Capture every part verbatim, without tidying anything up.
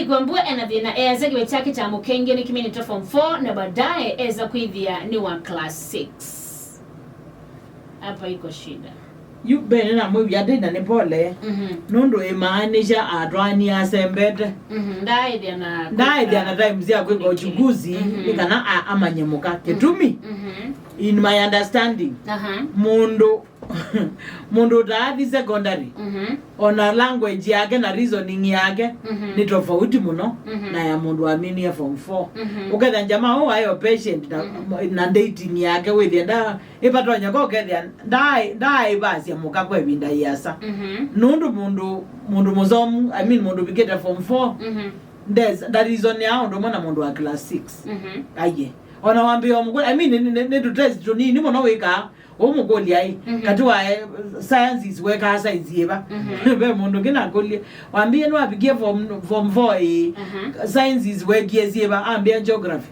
Kwambua ena thĩna, easya kĩwe kyake kya mũkengie nĩ kĩminĩte form four na baadaye eza kwĩthĩa nĩ wa class six. Hapa iko shida. Yu mbene namwĩw'a ndĩ na nĩ pole. Mhm. Nũndũ ĩmaanisha atwaanie asembete. Mhm. Ndaaĩthĩa na ndaaĩthĩa na time sya kwĩka uchunguzi, mhm, nĩ kana a- amanye mũka. Kĩtumi, mhm, in my understanding, aha, mũndũ mũndũ ũtaathi secondary, mhm, ona language yake na reasoning yake, mhm, nĩ tofauti mũno, mhm, na ya mũndũ waminie form four. Mhm. Ũkethĩa jamaa ũũ ayo patient na, mhm, na dating yake, wĩthĩa nda ĩpatonya ko ũkethĩa ndaĩ- ndaaĩvasya mũka kwa ĩvinda yĩasa. Mhm. Nũndũ mũndũ mũndũ mũsomu, I mean, mũndũ ũvikĩte form four, mhm, ndes- ndareasonĩaa ũndũ ũmwe na mũndũ wa class six. Mhm. Aiye. Ona wambĩĩa mũkũlya, I mean, nĩ- nĩ- nĩ- nĩ tũtest tũnini mũno wĩkaa. Ũmũkũlya ĩ, mhm, katĩ wa, eh, sciences wekaa science yĩva? Mhm. Ve mũndũ ũngĩ nakũlye, wambĩĩe nĩwavikie form, form four ĩ, mhm, sciences wekie syĩva? Ambĩa geography.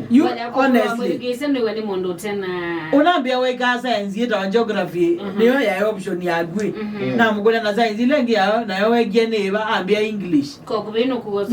You, honestly, nĩwe nĩ mũndũ ũtena ũnambĩa wekaa science yĩtawa geography, mhm, nĩyo yaĩ option yaku ĩ. Mhm. Namũkũlya na science ila ĩngĩ yayo, nayo wekie nĩ ĩva? Ambĩa English.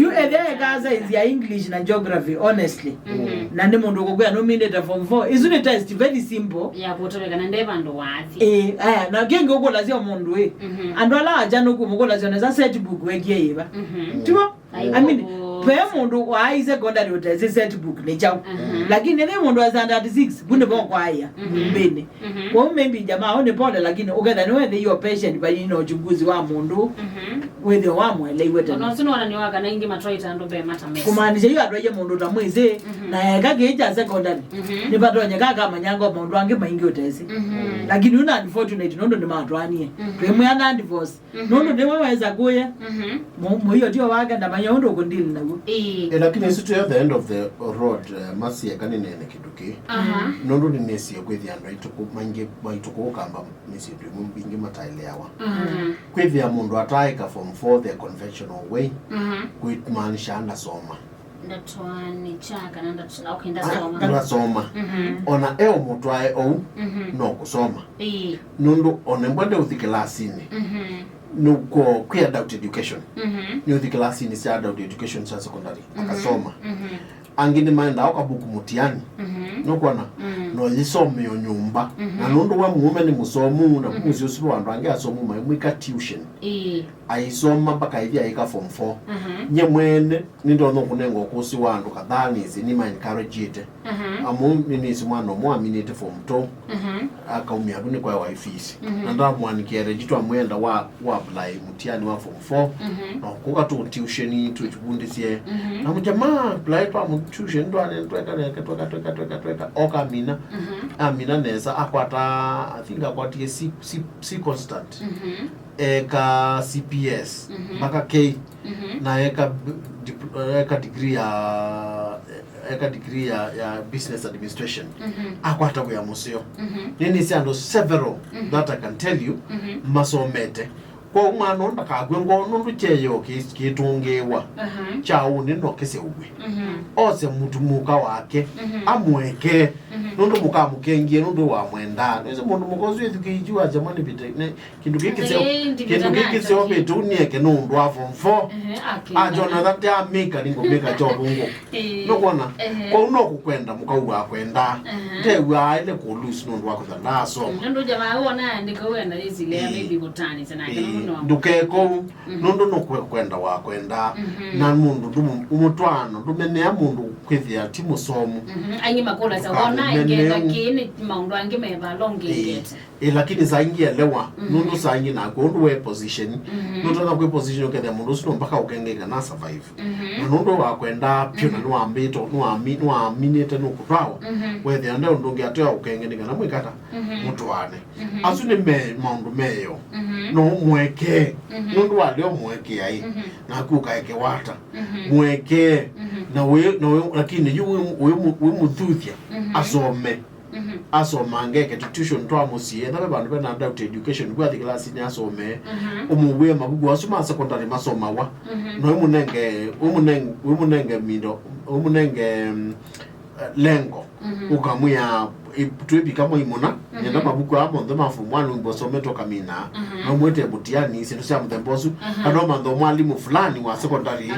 Yu ethĩa ekaa science ya English na geography, honestly. Mhm. Na nĩ mũndũ ũkũkwĩa nũminĩte form four. Isu nĩ test very simple. Ya kũtũmĩka na nde vandũ wathi. Ĩĩ, aya, na kĩngĩ ũkũlasya mũndũ ĩ. Mhm. Andũ ala akyanũku mũkũlasya nesa set book wekie yĩva? Mhm. Tivo? Ai, I mean, kũkũ- ve mũndũ waai secondary ũtesĩ set book nĩ kyaũ. Mhm. Lakini nĩ mũndũ wa standard six, vu nĩvo kwaĩa, mhm, mbĩnĩ. Mhm. Kwoou maybe jamaa ũũ nĩ pole, lakini ũketha nĩweethĩie patient vai na uchunguzi wa mũndũ, mhm, wĩthĩo wamũeleiwe tene. Ona ũsu nĩwonany'a wa kana ingĩ matwaĩte andũ mbee mata mesa. Kũmaanisha yu atwaie mũndũ ta mwĩsĩ, mhm, na eka kĩĩ kya secondary, mhm, nĩvatonyeka akamanyanga maũndũ angĩ maingĩ ũtesĩ. Mhm. Lakini yu na unfortunate nũndũ nĩmatwaanie. Mhm. Twĩmwĩa na divorce. Mhm. Nũndũ nĩwe wesa kũya. Mhm. Mu- mũio tio wake ndamanya ũndũ ũkũndili naw'o. Ĩĩ. Eh, lakini ĩsu twĩ at the end of the road, eh, masieka nĩneene kĩndũ kĩĩ. Aha. Nũndũ nĩnĩsie kwĩthĩa andũ aitũ kũ- maingĩ maitũ kũũ Kamba nĩsie andũ imwe mbingĩ mataeleawa. Mhm. Kwĩthĩa mũndũ ataaĩka form four the conventional way, mhm, kwĩmaanisha ndasoma. Ndatwaanĩ kya kana ndat- okay, ndasoma. Ndasoma. Mhm. Ona e ũmũtwae ou, mhm, no kũsoma. Ĩĩ. Nũndũ ona mbwa ndeũthi kĩlasinĩ. Mhm. Nũko kwĩ adult education. Mhm. Nĩũthi kĩlasinĩ sya adult education sya secondary. Mhm. Akasoma. Mhm. Angĩ nĩmaendaa ũkabuku mũtiani. Mhm. Nũkwona? Mm. No yĩsomeo nyũmba. Mhm. Na nũndũ wa mũũme nĩ mũsomu, na, mhm, mũsyĩ ũsu wa andũ angĩ asomu maimwĩka tuition. Ĩĩ. Aisoma mpaka aithi aika form four. Mhm. Nye mwene nĩndonya kũnenga ũkũsĩ wa andũ kadhaa nĩsĩ nĩma encouragĩte. Mhm. Amu nĩnĩsĩ mwana ũmwe aminĩte form two. Mhm. Akaumia vu nĩkwaewa fees. Mhm. Na ndamũanĩkĩa reji twamwenda wa, wa apply mũtiani wa form four. Mhm. Na kũka tũ tuition tũvundĩsye. Mhm. Na mũtya ma apply twa mũ tuition twane tweka neke tweka tweka tweka tweka oka amina. Mhm. Amina nesa akwata, I think akwatie C, C, C constant. Mhm. Eka C P S, mhm, mpaka K, mhm, na eka b- dip- eka degree ya eka degree ya, ya business administration. Mhm. Akwata wĩa mũseo. Mhm. Nĩnĩsĩ andũ several, mhm, that I can tell you, mhm, masomete. Kwoou mwana ũũ ndakakw'e ngoo nũndũ kyeo kĩ- kĩtũngĩĩwa. Aha. Kya ũnĩ no kĩseũw'e. Mhm. Ose mũtumũka wake, mhm, amũekee, mhm, nũndũ mũkamũkengie nũndũ wamwendaa. Nĩsĩ mũndũ mũka ũsu ĩthukĩĩkyu wa kyama nĩ vita- nĩ- kĩndũ kĩĩ kĩseo, ĩĩ, kĩndũ kĩĩ kĩseo vĩtu nĩeke nũndũ wa form four. Ehe, akĩenda. Akyona that amĩka nĩngũmĩka kyo vũngũ. Ĩĩ. Nũkwona? Ehe. Kwoou no kũkwenda mũkau wakwendaa. Ehe. Ndew'aa aĩle kũ lose nũndũ wa kwĩtha ndaasoma. Nũndũ jamaa wona andĩka wenda yĩsilea, ĩĩ, maybe kũtanĩsya nake, ĩĩ, nũndũ no ndũkeke ũu, mhm, nũndũ nũkwenda wakwendaa. Mhm. Na mũndũ ndũmũ- ũmũtwaano ndũmenea mũndũ kwĩthĩa ti mũsomu. Mhm. Aingĩ makũlasya wona ũkamũmenea engenda kĩĩ nĩ maũndũ angĩ mevalongengete. Ĩĩ. Ĩ, lakini saa ingĩ elewa, mhm, nũndũ saa ingĩ naku ũndũ we position, mhm, nũtonya kwĩ position ũkethĩa mũndũ ũsu no mpaka ũkengeka na survive. Mhm. Na nũndũ wakwendaa pyũ na, mhm, nĩwambĩtwe, nĩwami- nĩwaminĩte nũkũtwawa, mhm, wethĩa nde ũndũ ũngĩ atoya ũkenge nĩ kana mwĩkata, mhm, mũtwaane. Mhm. Asu nĩ me- maũndũ meyo. Mhm. No ũmũekee, mhm, nũndũ walea ũmũekea ĩ, mhm, naku ũkaeke wata. Mhm. Mũekee, mhm, na wĩ- na wĩ- lakini yu wĩ- wĩ- wĩmũthuthya, mhm, asome. Mhm. Asoma ngeke tũ tuition twa mũsyĩ, etha ve vandũ vena adult education, vu athi kĩlasinĩ asome, mhm, ũmũw'ĩe mavuku asu ma secondary masomawa, mhm, na wĩmũnenge, wĩmũnenge, wĩmũnenge mindo, wĩmũnenge, mm, eh, lengo, mhm, ũkamwĩa Ĩ-, twĩvika mwaimũna, nenda mavuku aa monthe ma form one wĩmbwa ũsometwe kamina, no mwĩte mũtiani, syĩndũ sya mũthemba ũsu, kana ũmantha mwalimũ fulani wa secondary,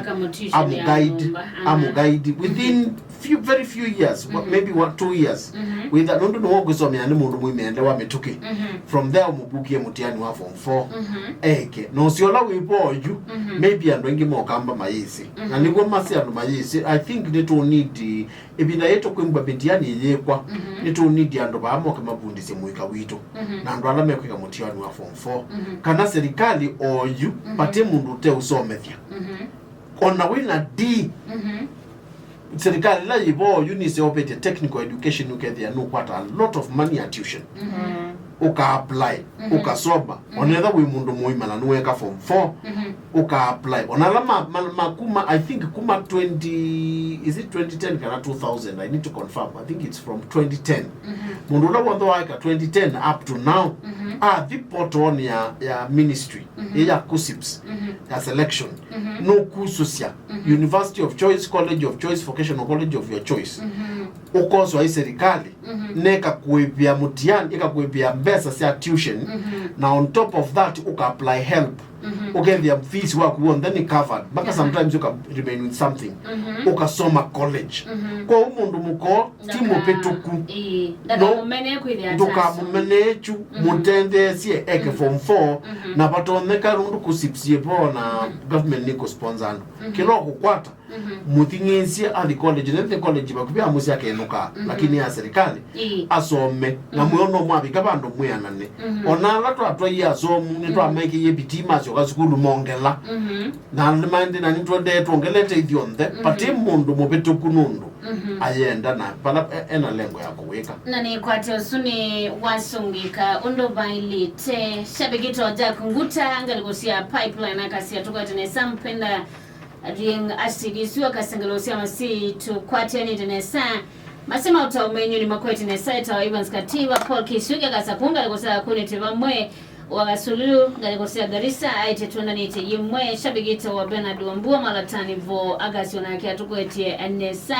amũguide, amũguide within few, very few years, wa- maybe one, two years. Wĩtha, nũndũ nĩwe ũkũsomea nĩ mũndũ mũimende wa mĩtũkĩ. From there, ũmũvukie mũtiani wa form four. Eke. Na ũsio ũla wĩ vo oyu, maybe andũ aingĩ mokamba mayĩsĩ. Na nĩw'o masĩ andũ mayĩsĩ. I think nĩtũ need Ĩvinda yĩĩ tũkwĩmbwa mĩtiani ĩyĩkwa, nĩtũnidi andũ vaa moke mavundĩsye mũika witũ, na andũ ala mekwĩka mũtiani wa form four. Kana serikali oyu, vate mũndũ ũteũsomethya. Ona wĩna D, serikali ĩla yĩvo oyu nĩseũvĩtye technical education, ũkethĩa nũkwata a lot of money ya tuition. Ũka apply, ũkasoma. Ona ethĩwa wĩ mũndũ mũima na nĩweeka form four, ũka apply. Ona ala ma, ma, ma kuma, I think kuma twenty, is it twenty ten kana two thousand? I need to confirm. I think it's from twenty ten. Mũndũ ũla w'onthe waeka twenty ten up to now, athi portal-onĩ ya, ya ministry, ĩ ya KUCCPS, ya selection, nũkusũsya University of Choice, College of Choice, Vocational College of your choice. Ũkoswa ĩ serikali, na ĩkakũĩvĩa mũtiani, ĩkakũĩvĩa mbesa sya tuition, na on top of that, ũka apply help. Ũkethĩa fees waku w'onthe nĩ covered, mpaka sometimes ũka remain with something. Ũkasoma college. Kwoou mũndũ mũko ti mũvĩtũku. Ĩĩ, no, ndũkamũmenee kwĩthĩa ndũkamũmenee kyu, mũtentheesye eke form four, na vatonyeka nũndũ KUCCPS yĩvo na government nĩkũsponsor andũ. Kĩla ũkũkwata, mũthing'ĩĩsye athi college, na ĩthĩ college vakuvĩ a mũsyĩ akenũkaa, lakini ya serikali, asome, na mwĩo no mwavika vandũ mwĩanane. Ona ala twatwaie asomu, nĩtwamekĩie vitii masyoka sukulu mongela. Na nĩmaendee na nĩtũendee twongelete ithyonthe, vate mũndũ mũvĩtũku nũndũ ayenda na vala e- ena lengo ya kũwĩka. Na nĩkwate ũsu nĩ wasũngĩka ũndũ vailĩte. Shabiki to Jack Nguta, ngalĩko sya Pipeline, akasya tũkwete nesa mpenda Rieng acid isu akasengela ũsya masi tũkwatĩanĩte nesa. Masema ũtao menyu nĩ makwete nesa, etawa Evans Kativa, Paul Kisuke, akasa kunga ngalĩko sya kunĩte vamwe wa Kasulu, ngalĩko sya Garissa, aĩte tũndanĩte yĩmwe. Shabiki etawa Bernard Wambua Malatani vo, akasya nake atũkwetye nesa.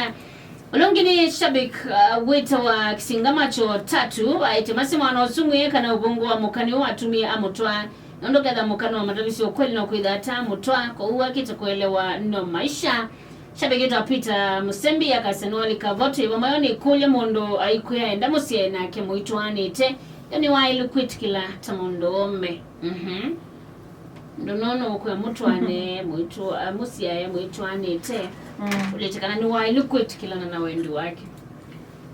Ũla ũngĩ nĩ shabik, uh, wĩtawa Kisingamacho Tatu, aĩte masi mwana ũsu mwĩe kana ũvũngũ wa mũka nĩw'o watumie amũtwaa, nũndũ ketha mũka nĩwamatavisye ũkweli no kwĩtha ata amũtwaa, kwoou akĩte kũelewa no maisha. Shabik wĩtawa Peter Mũsembi akasya nĩwalika vo twĩ vamwe, yo nĩkũlya mũndũ aikwĩa enda mũsyae nake mũitwaanĩte, yo nĩwaĩlu kwĩtĩkĩla ta mũndũũme. Mhm. Ndũnona ũkwĩa mũtwaane mũitũ, a, mũsyae mũitwaanĩte, mm, ũlĩte kana nĩwaĩlu kwĩtĩkĩlana na wendi wake?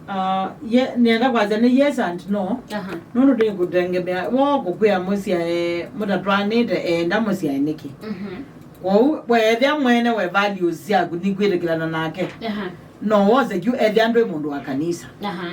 Ah, ye, nĩenda kwasya nĩ yes and no. Aha. Nũndũ nĩkũtengemea, wo kũkwĩa mũsyae mũtatwaanĩte, enda mũsyae nĩkĩ? Mhm. Kwoou, weethĩa mwene we values syaku nĩkwĩtĩkĩlana nake. Aha. No wose kyu ethĩa ndwĩ mũndũ wa kanisa. Aha.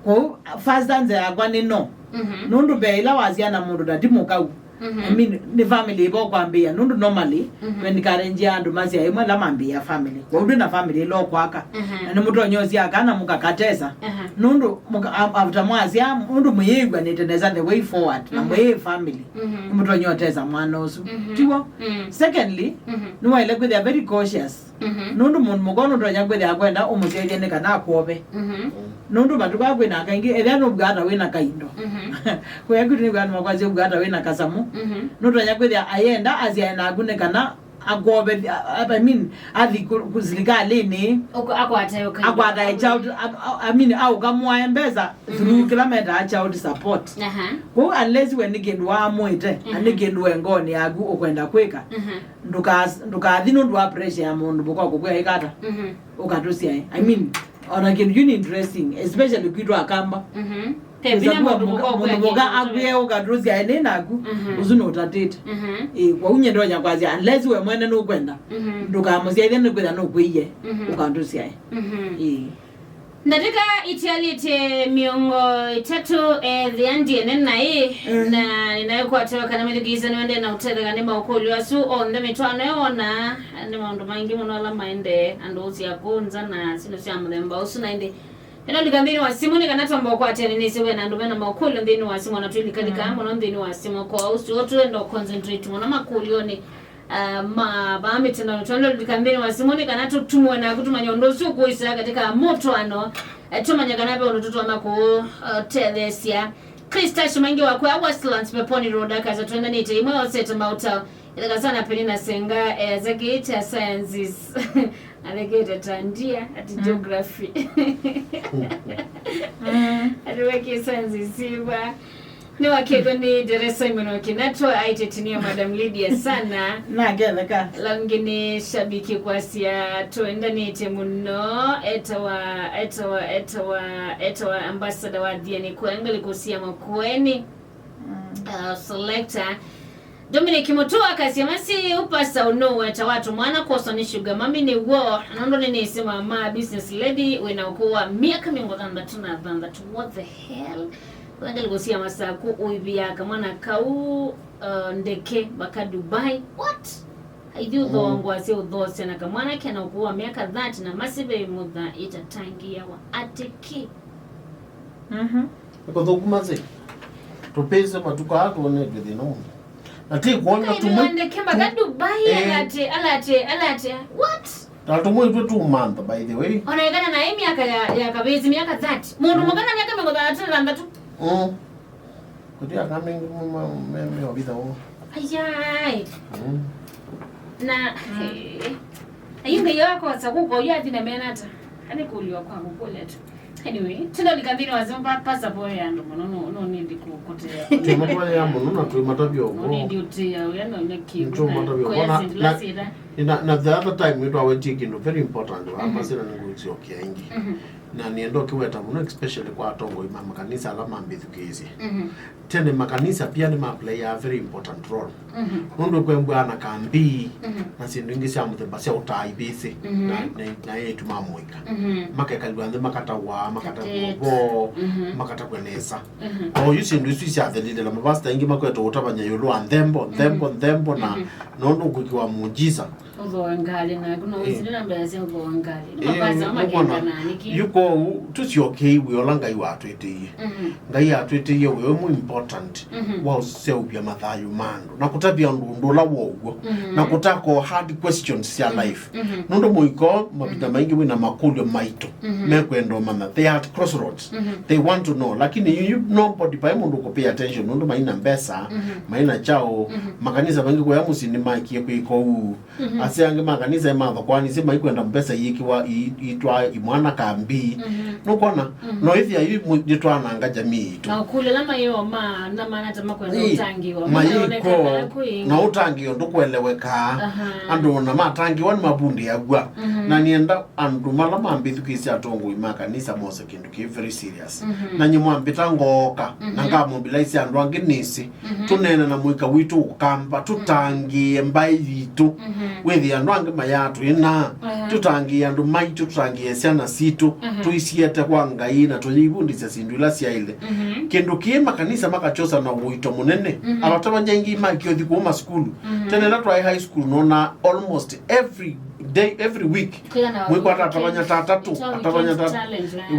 Kwoou, first answer yakwa nĩ no. Mhm. Nũndũ mbee ĩla wasyaa na mũndũ na ti mũkau. Mhm. I mean, nĩ family ĩvo kwambĩĩa, nũndũ normally, mhm, twenty encourage andũ masyae ĩmwe ĩla mambĩĩa family. Kwoou ndwĩ na family ĩla ũkwaka. Mhm. Na nĩmũtonya ũsyaa kana mũkakatesa. Aha. Nũndũ mũka-, a-, after mwasyaa, nũndũ mũyĩĩw'anĩte nesa the way forward, na, mhm, mũyĩ family, mhm, nĩmũtonya ũtesa mwana ũsu. Mhm. Tiw'o? Mm. Secondly, mhm, nĩwaĩle kwĩthĩa very cautious. Mhm. Nũndũ mũndũ mũka nũtonya kwĩthĩa kwenda ũmũsyaĩthye nĩ kana akwove. Mhm. Nũndũ matukũ aa kwĩna kaingĩ, ethĩa nũw'aa ta wĩna kaindo. Mhm. Kũya kwitũ nĩw'aa nĩmakwasya ũw'aa ta wĩna kasamũ. Mhm. Nũtonya kwĩthĩa ayenda asyae naku nĩ kana akwove, I mean, athi kũ-, kũ-, silikalĩnĩ. Ũko-, akwatae ũkai. Akwatae child, a-, a-, I mean, aũkamũae mbesa through, mhm, kĩla metaa child support. Aha. Kwoou unless we nĩ kĩndũ waamũĩte, na nĩ, mhm, kĩndũ we ngoonĩ yaku ũkwenda kwĩka, mhm, ndũkas-, ndũkathi nũndũ wa pressure ya mũndũ mũka kũkwĩa ĩkata, mhm, ũkatũsyae. I mean, ona kĩndũ kyu nĩ interesting, especially kwitũ Akamba. Mhm. Ve vinya mũndũ mũka, mũndũ mũka akwĩe ũkatũsyae nĩ naku, mhm, ũsu nũtatĩte. Mhm. Ĩĩ, kwoou nyie ndonya kwasya, unless we mwene nũkwenda, mhm, ndũkamũsyaĩthye nĩkwĩtha nũkwĩie, mhm, ũkatũsyae. Mhm. Ĩĩ. Ndatĩka itialĩte mĩongo ĩtatũ, ethĩa ndiene naĩ, mm, na nĩnaĩkwatĩwa kana mĩthikĩĩsya nĩwendee na ũtetheka nĩ maũkũlyo asu onthe. Mĩtwaano ĩwona nĩ maũndũ maingĩ mũno ala maendee andũ ũsya kũũ nza na syĩndũ sya mũthemba ũsu, na ĩndĩ ĩno lika nthĩnĩ wa simũ nĩ kana twamba ũkwatĩanĩ nĩsĩ ve na andũ mena maũkũlyo nthĩnĩ wa simũ, na twĩlikalika, mm, mũno nthĩnĩ wa simũ. Kwa ũsu twenda concentrate mũno makũlyonĩ ah, ma vaa mĩtandao. Twenda lika nthĩnĩ wa simũ nĩ kana tũtumwe naku tũmanye ũndũ ũsu ũkũĩsa katika mũtwaano, Eh, tũmanya kana ve ũndũ tũtonya kũũtetheesya. Chris Tash Maingi wa kwa Westlands, Peponi Road, akasya twendanĩte imwe osete mauta. Ĩtheka sana Penina Senga, eh, azekĩte sciences. Azekĩte tandia, ati geography. Ati weki sciences iva. Nĩwakĩtwe nĩ Teresa Simon wa Kinatwa, aitĩtinie Madam Lydia sana. Nake theka. Langi nĩ shabiki kwasya twendanĩte mũno, etawa, etawa, etawa, etawa ambassador wa Thiani Kwenga likusia Makueni. Uh, selector. Dominic Mutua akasya masi upasa ũnũweta watu mwana kwosa nĩ sugar mami nĩ wo, nũndũ nĩnĩsĩ mama business lady wĩna ũkũũ wa myaka mĩongo thanthatũ na thanthatũ. What the hell? Wendele kũsia masaku ũivia kamwana kau, uh, ndeke mpaka Dubai. What? Ithyĩ ũthoo ngwasya ũthoosya na kamwana kena ũkũũ wa myaka thirty na masive mũtha ĩtatangĩawa atĩ kĩ? Mhm. Nĩ kũthũku masi. Tũpĩse matukũ aa tuonetwe thĩna mũno. Na ti kwona tũmwe. Wendeke mpaka Dubai, eh, alate, alate, alate. What? Na tũmwe itwe tumantha, by the way. Onekana na hii miaka ya, ya kabezi, miaka thirty. Mũndũ mũkana miaka mĩongo thanthatũ na thanthatũ. Mm. Kuti akamengi mama meme obitha wo. Ayai. Mm. Na, eh, ayu Ngai wakosa kuko yathi na menata. Ani kuliwa kwa kukule tu. Anyway, tino likamini wazimba pasa boy ya ndo mono no no nindi kukutea. Tumatwale ya mũno na tũimatavya ũvoo. No nindi utia ya no nyaki. Nĩtũmatavya ũvoo. Na, na, na, na the other time nĩtwawetie kĩndũ very important wa masina nĩngũisyokia ĩngĩ. Mhm. Na nĩenda ũkĩweta mũno, especially kwa atongoi ma makanisa ala mambĩthukĩĩsye. Mhm. Tene makanisa pia nĩmaplayaa very important role. Mhm. Nũndũ kwembwaa na kambi, mhm, na syĩndũ ingĩ sya mũthemba sya ũtaa ivĩsĩ, mhm, na, na, na eĩtu ma mũika. Mhm. Makekalw'a nthĩ makatawa, makatavw'a ũvoo, mhm, makatavw'a nesa. Mhm. Oyu syĩndũ isu isyathelile na mavasta aingĩ makwete ũtavany'a ĩũlũ wa nthembo, nthembo, mhm, nthembo na, mhm, nũndũ ũkwĩkĩwa mũnjisa. Ũthooe ngalĩ naku no, eh, wĩsile na mbesa ya ũthooa ngalĩ. Nĩ, eh, mavasa nũkwona, makengana nĩkĩ? Yu kwoou tũsyokei wĩa ũla Ngai watwĩtĩie. Mhm. Ngai atwĩtĩie wĩa ũmwe important, mhm, wa ũseũvya mathayũ ma andũ na kũtavya andũ ũndũ ũla wow'o, mhm, na kũtakoa hard questions sya, mhm, life. Mhm. Nũndũ mũiko mavinda, mhm, maingĩ wĩna makũlyo maito, mhm, mekwenda ũmanya. They are at crossroads. Mhm. They want to know. Lakini you, you, nobody, vai mũndũ kũpay attention nũndũ maina mbesa, mhm, maina chao. Mhm. Makanisa maingĩ kũya mũsyĩ nĩmakie kwĩka ũu. Mhm. Asya angĩ ma kanisa mathokoanĩsye maikwenda mbesa iĩkĩwa i-, itwaa imwana kambi. Mhm. Nũkwona? Mhm. No ĩthĩa yu mu-, nĩtwananga jamii itũ. Na ũkũlya ala mayĩoma na manata makwenda, ĩĩ, ũtangĩĩwa. Mayĩko, maonekana kwĩ na ũtangĩĩo ndũkũelewekaa. Aha. Andũ ona matangĩĩwa nĩmavundĩaw'a. Mhm. Na nĩenda andũ mala mambĩthukĩĩsya atongoi ma kanisa mose kĩndũ kĩ very serious. Mhm. Na nyie mwambĩta ngooka, na, mhm, ngamobilize andũ angĩ nĩsĩ. Mhm. Tũneene na mũika witũ ũkamba, tũtangĩĩe mbaĩ yitũ. Mhm. Wĩthĩe andũ angĩ mayaa twĩna. Aha. Tũtangĩĩe andũ maitũ, tũtangĩĩe syana sitũ, mhm, tũisiete kwa Ngai na tũyĩivundĩsya syĩndũ ila syaĩle. Mhm. Kĩndũ kĩĩ makanisa makakyosa na ũito mũnene. Mhm. Avatavany'a aingĩ makĩothi kũu masukulu. Mhm. Tene ĩla twaĩ high school, nona almost every day, every week, mwĩkwata atavany'a ta atatũ, atavany'a ta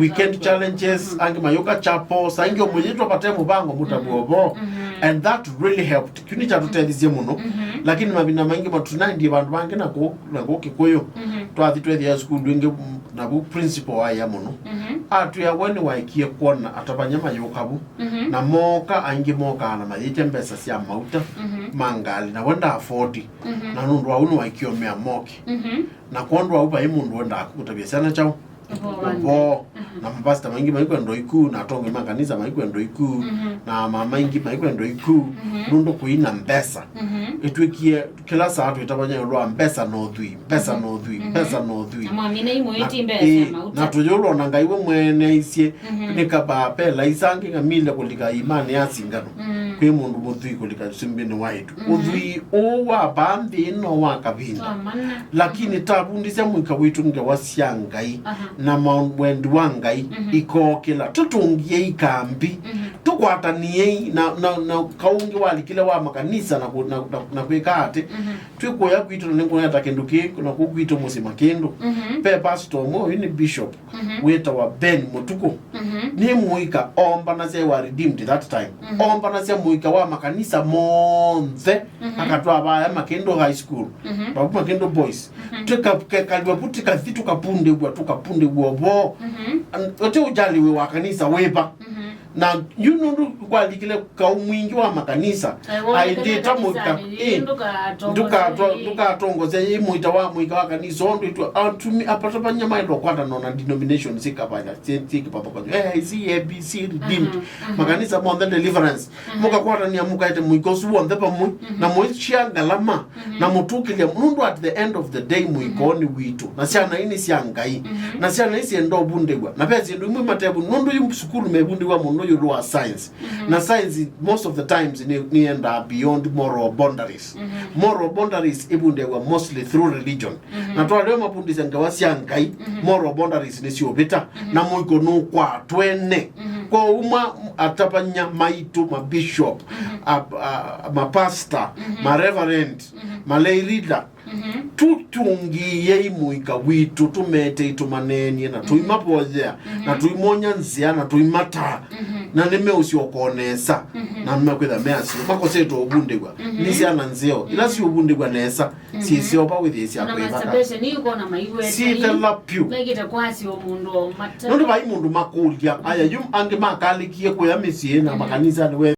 weekend challenges, angĩ mayũka chapel, saa ingĩ ũmũyĩtwa vate mũvango mũtavw'a ũvoo. Mhm. And that really helped. Kĩu nĩkyatũtethisye mũno. Mhm. Lakini mavinda maingĩ matũnaendie vandũ vangĩ na kũu, na kũu Kĩkũyũ. Mhm. Twathi twethĩa sukulu ĩngĩ, mm, na vu principal waĩa mũno. Mhm. Atwĩa we nĩwaekie kwona atavany'a mayũka vu. Mhm. Na mooka, aingĩ mokaa na mayĩte mbesa sya mauta, mhm, ma ngalĩ, na we nda afford. Mhm. Na nũndũ wa ũu nĩwaekie ũmea moke. Mhm. Na kwondũ wa ũu vai mũndũ wendaa kũtavya syana kyaũ? Ũvoo wa nthĩ. Ũvoo. Mhm. Na mapasta maingĩ maikwenda iku, na atongoi ma kanisa maikwenda iku, mhm, na mama aingĩ maikwenda iku, mhm, nũndũ kũina mbesa. Mhm. Ĩtw'ĩkie kĩla saa twĩtavany'a ĩũlũ wa mbesa na ũthwii, mbesa, mhm, na ũthwii, mhm, mbesa na ũthwii. Na mwamina imwe ĩti mbesa, ĩĩ, mauta. Na tũyũlwa na Ngai we mwene aisye, mhm, nĩ kavaa ve laisa angĩ ngamile kũlika iimanĩ ya singano. Mm. Kwĩ mũndũ mũthwii kũlika ũsumbĩnĩ wa ĩtu. Mhm. Ũthwii ũũ wa vaa nthĩ ĩno wa kavinda. Twamana. Lakini tavundĩsya mũika witũ ngewa sya Ngai, aha, na ma-, wendi wa Ngai, mhm, ikookĩla. Tũtũngiei kambi. Mhm. Tũkwataniei na, na, na kaũngĩ walikile wa makanisa na kũ-, na, na, na kwĩka atĩ. Mhm. Twĩkũya kwitũ na nĩngũneta kĩndũ kĩĩ na kũu kwitũ mũsyĩ makĩndũ. Mhm. Ve pastor ũmwe, ũyũ nĩ bishop, mhm, wĩtawa Ben Mũtukũ. Mhm. Nĩ mũika ombanasya, he was redeemed that time. Mhm. Ombanasya mũika wa makanisa monthe, mhm, akatwaa vaya Makĩndũ High School, mhm, vavu Makĩndũ Boys. Mhm. Tũkekaliwa vu, tũkathi, tũkapundĩw'a, tũkapundĩw'a ũvoo. Mhm. An-, ũte ũjali wĩ wa kanisa wĩva. Mhm. Na yu nũndũ kwalikile kaũ mwingĩ wa makanisa, eh, wonekene aendete mũika, kanisani, eh, ndũkatongoze, ndũkato-, ĩĩ, ndũkatongoze ĩ mũika wa, mũika wa kanisa ũndũ itũ atumi apatavany'a maendwa kwatana na denomination syĩ kavanya, syĩ, syĩ kĩvathũkany'o. A I C, A B C, Redeemed. Mhm, mhm. Makanisa monthe, Deliverance. Mhm. Mũkakwatania mũkaete mũika ũsu w'onthe vamwe, mhm, na mũitia ngalama, mhm, na mũtũkĩlya, nũndũ at the end of the day mũika, mhm, ũũ nĩ witũ, na syana ii nĩ sya Ngai, mhm, na syana ii syenda ũvundĩw'a, na ve syĩndũ imwe matevu, nũndũ yu sukulu mevundĩw'a mũno ĩũlũ wa science, mhm, na science most of the times nĩ, nĩyendaa beyond moral boundaries. Mhm. Moral boundaries ĩvundĩw'a mostly through religion. Mhm. Na twalea mavundĩsya ngewa sya Ngai, mhm, moral boundaries nĩsyũvĩta, mhm, na mũiko nũkwatwene. Mhm. Kwoou mwa atavany'a maitũ, ma bishop, mhm, a, a, ma pastor, mhm, ma reverend, mhm, ma lay leader, mhm, tũtũngĩĩei mũika witũ, tũmetei, tũmaneenie, na, mhm, tũimavoyea, mhm, na tũimony'a nzĩa, na tũimataa, mhm, na nĩmeũsyoka o nesa, mhm, na nĩmekwĩtha me aseo, makosetwe ũvundĩw'a, mhm, nĩ syana nzeo, ila, mhm, siũvundĩw'a nesa, mhm, syĩseo vau ĩthĩĩsya. Ona kwĩvaka. Masturbation, yu kona maiweta, syĩthela vyũ. Mekĩte kwasyo mũndũ o mata. Nũndũ vai mũndũ makũlya, aya, yu angĩ makalĩkie kũya mĩsyĩ na, mhm, makanisa nĩwe